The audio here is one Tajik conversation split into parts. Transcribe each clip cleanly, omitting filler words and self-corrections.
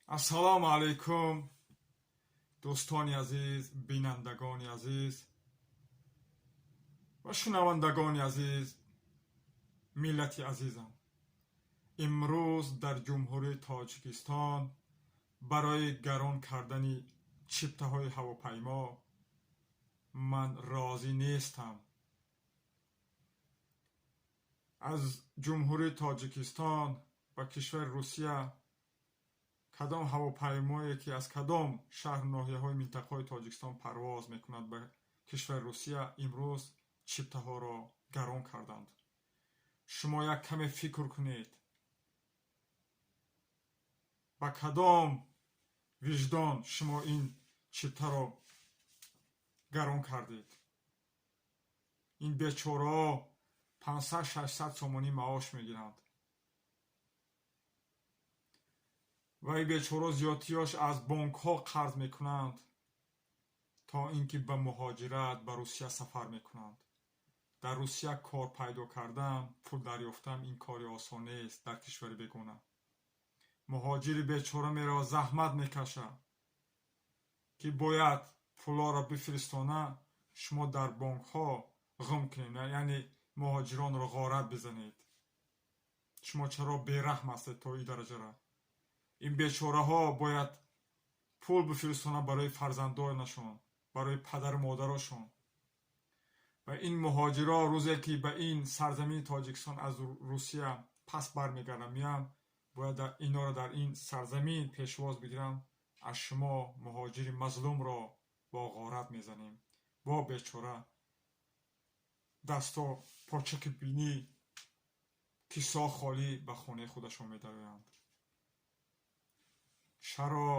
Ассалому алайкум, дӯстони азиз, бинандагони азиз ва шунавандагони азиз, миллати азизам. Имрӯз дар Ҷумҳурии Тоҷикистон барои гарон кардани чиптаҳои ҳавопаймо ман розӣ нестам. Аз Ҷумҳурии Тоҷикистон ба кишвари Русия кадом ҳавопаймое, ки аз кадом шаҳру ноҳияҳои минтақаҳои Тоҷикистон парвоз мекунад ба кишвари Русия, имрӯз чиптаҳоро гарон карданд. Шумо як каме фикр кунед, ба кадом виҷдон шумо ин чиптаро гарон кардед? Ин бечораҳо 500-600 сомонӣ маош мегиранд ва ин бечораҳо зиёдтиёш аз бонкҳо қарз мекунанд, то ин ки ба муҳоҷират ба Русия сафар мекунанд. Дар Русия кор пайдо кардан, пул дарёфтан ин кори осон нест. Дар кишвари бегона муҳоҷири бечора меравад, заҳмат мекашад, ки бояд пулҳоро бифиристона. Шумо дар бонкҳо ғум кунед, яъне муҳоҷиронро ғорат бизанед. Шумо чаро бераҳм ҳастед то ин дараҷара? Ин бечораҳо бояд пул бифиристонанд барои фарзандонашон, барои падару модарошон. Ва ин муҳоҷиро рӯзе ки ба ин сарзамини Тоҷикистон аз Русия пас бармегарданд, меянд, бояд инҳоро дар ин сарзамин пешвоз бигиранд. Аз шумо муҳоҷири мазлумро бо ғорат мезанем. Бо бечора дасто почаки бинӣ, кисо холӣ ба хонаи худашон медароянд. Чаро,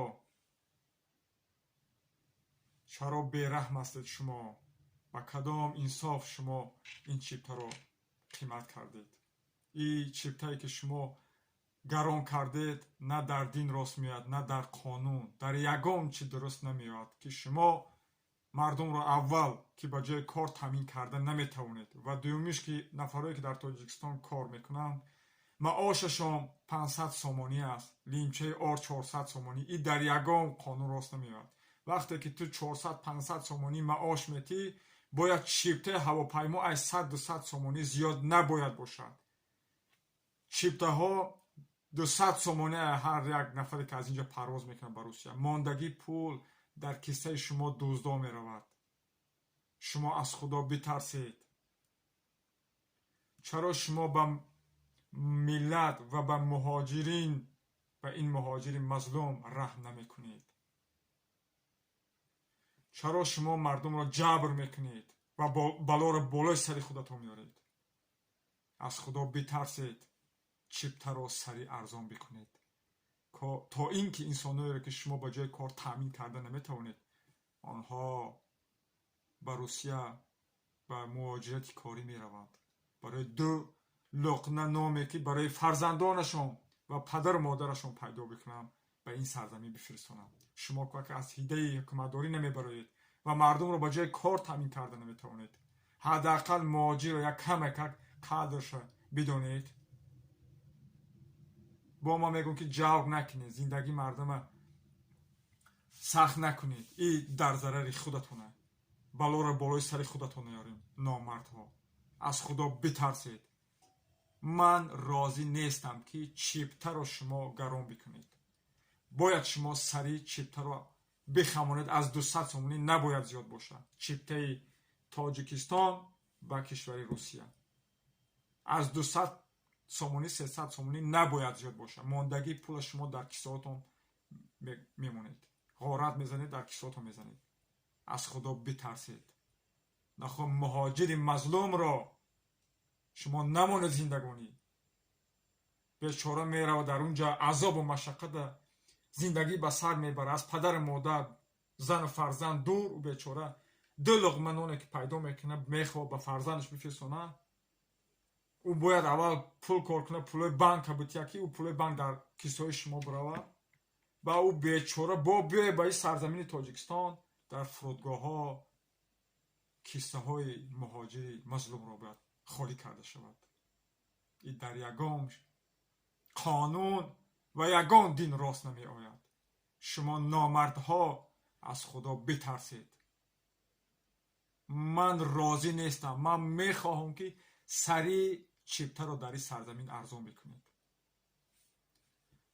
чаро бераҳм ҳастед шумо? Ба кадом инсоф шумо ин чиптаро қимат кардед? Ин чиптае, ки шумо гарон кардед, на дар дин рост меояд, на дар қонун, дар ягон чи дуруст намеояд, ки шумо мардумро аввал ки ба ҷои кор таъмин карда наметавонед ва дуюмиш, ки нафарое, ки дар Тоҷикистон кор мекунанд, маошашон 500 сомонӣ аст, лимчаи ор 400 сомонӣ. Ин дар ягон қонун рост намеояд. Вақте ки ту 400-500 сомонӣ маош метӣ, бояд чиптаи ҳавопаймо аз 100-200 сомонӣ зиёд набояд бошад. Чиптаҳо 200 сомонӣ ҳар як нафаре, ки аз инҷо парвоз мекунад ба Русия. Мондагӣ пул дар киссаи шумо дуздо меравад. Шумо аз Худо битарсед. Чаро шумо ба миллат ва ба муҳоҷирин, ба ин муҳоҷири мазлум раҳм намекунед? Чаро шумо мардумро ҷабр мекунед ва балоро болои сари худатон меоред? Аз Худо битарсед, чиптаро сариъ арзон бикунед, то ин ки инсонҳоеро, ки шумо ба ҷои кор таъмин карда наметавонед, онҳо ба Русия ба муҳоҷирати корӣ мераванд барои ду луқма ноне, ки барои фарзандонашон ва падару модарашон пайдо бикунанд, ба ин сарзамин бифиристонанд. Шумо ки аз ҳидаи ҳукуматдорӣ намебароед ва мардумро ба ҷои кор таъмин карда наметавонед, ҳадди ақал муҳоҷирро як камакак қадрша бидонед. Бо ма мегӯм, ки ҷавр накунед, зиндагии мардума сахт накунед. И дар зарари худатона, балоро болои сари худатон меорем. Номардҳо, аз Худо битарсед. Ман розӣ нестам, ки чиптаро шумо гарон бикунед. Бояд шумо сариъ чиптаро бихамонед, аз 200 сомонӣ набояд зиёд бошад. Чиптаи Тоҷикистон ба кишвари Русия аз 200 сомонӣ, 300 сомонӣ набояд зиёд бошад. Мондагии пула шумо дар кисаотон мемонед, ғорат мезанед, дар кисаотон мезанед. Аз Худо битарсед. Нахо муҳоҷири мазлумро шумо намонед зиндагонӣ. Бечора меравад, дар он ҷо азобу машаққата зиндагӣ ба сар мебарад, аз падару модар, зану фарзанд дур. Ӯ бечора ду луқма ноне, ки пайдо мекунад, мехоҳад ба фарзандаш бифирсонад. Ӯ бояд аввал пул кор кунад, пулои банка бутия, ки ӯ пулои банк дар кисаҳои шумо биравад. Ба ӯ бечора бо биёе ба ин сарзамини Тоҷикистон, дар фурудгоҳҳо киссаҳои муҳоҷири мазлумро бояд холӣ карда шавад. Ин дар ягон қонун ва ягон дин рост намеояд. Шумо номардҳо, аз Худо битарсед. Ман розӣ нестам. Ман мехоҳам, ки сариъ чиптаро дар ин сарзамин арзон бикунед.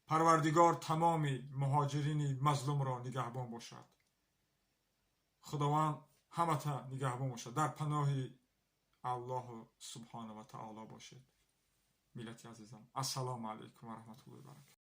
Парвардигор тамоми муҳоҷирини мазлумро нигаҳбон бошад. Худованд ҳамата нигаҳбон бошад. Дар паноҳи Аллоҳу субҳону ва таоло бошед, миллати азизам. Ассалому алайкум ва раҳматуллоҳи баракату.